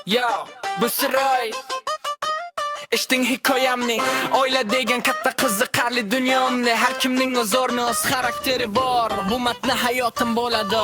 Yo, bu siroy. Eshiting hikoyamni. Oila degan katta qiziqarli dunyomni. Har kimning o'z o'rni, o'z xarakteri bor. Bu matni hayotim bo'ladi.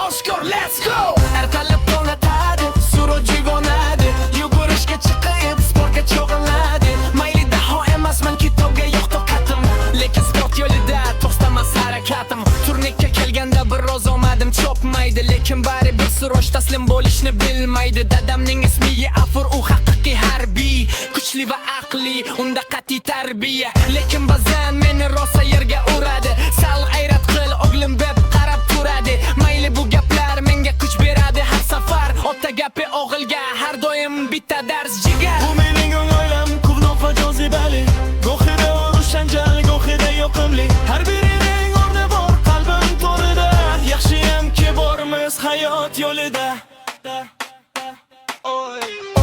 Oshkor, let's go! Ertalab tong otadi, Suroj uyg'onadi. Yugurishga chiqib, sportga shug'ullanadi. Mayli, daho emasman, kitobga yo'q toqatim, lekin sport yo'lida to'xtamas harakatim. Turnikka kelganda biroz omadim chopmaydi, lekin baribir Suroj taslim bo'lishni bilmaydi. Dadamning ismi Afur, u haqiqiy harbiy. Kuchli va aqli, unda qat'iy tarbiya. Lekin ba'zan meni rosa yerga uradi. "Sal g'ayrat qil, o'g'lim", deb qarab turadi. Mayli, bu gaplar menga kuch beradi har safar. Ota gapi o'g'ilga har doim bitta dars, jigar. Bu mening oilam, quvnoq va jozibali. Gohida urush janjal, gohida yoqimli. Har birining o'rni bor qalbim to'rida. Yaxshiyamki bormiz hayot yo'lida.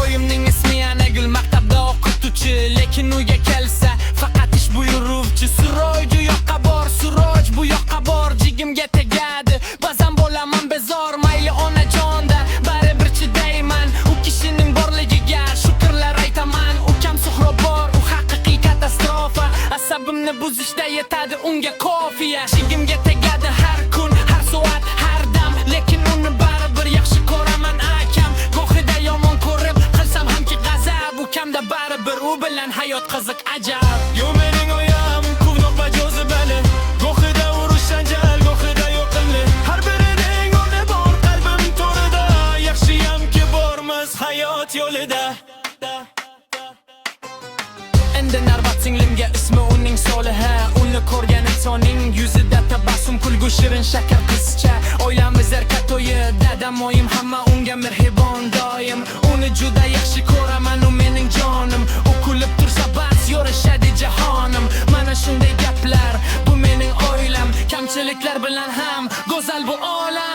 Oyimning ismi Anagul, maktabda o'qituvchi, lekin uyga kelsa faqat ish buyuruvchi. "Suroj, u yoqqa bor, Suroj, bu yoqqa bor", jigimga tegadi. Ba'zan bo'laman bezor, mayli, onajonda baribir chidayman. U kishining borligiga shukrlar aytaman. Ukam Suhrob bor, u haqiqiy katastrofa. Asabimni buzishda yetadi unga kofiya. Jigimga tegadi har kun, har soat, har dam, lekin uni baribir yaxshi ko'raman, akam. Gohida yomon ko'rib qilsam hamki g'azab, ukamda baribir u bilan hayot qiziq ajab. Yo, mening oyam quvnoq va jozibali. Gohida urush janjal, gohida yoqimli. Har birining o'rni bor qalbim to'rida. Yaxshiyamki bormiz hayot yo'lida. Endi navbat singlimga, ismi uning Soliha. Uni ko'rgan insonning yuzida tabassum, kulgu, shirin shakar qizcha. Oilamiz erkatoyi, dadam, oyim, hamma unga mehribon doim. Uni juda yaxshi ko'raman, u mening jonim. U kulib tursa, bas, yorishadi jahonim. Mana shunday gaplar, bu mening oilam. Kamchiliklar bilan ham go'zal bu olam.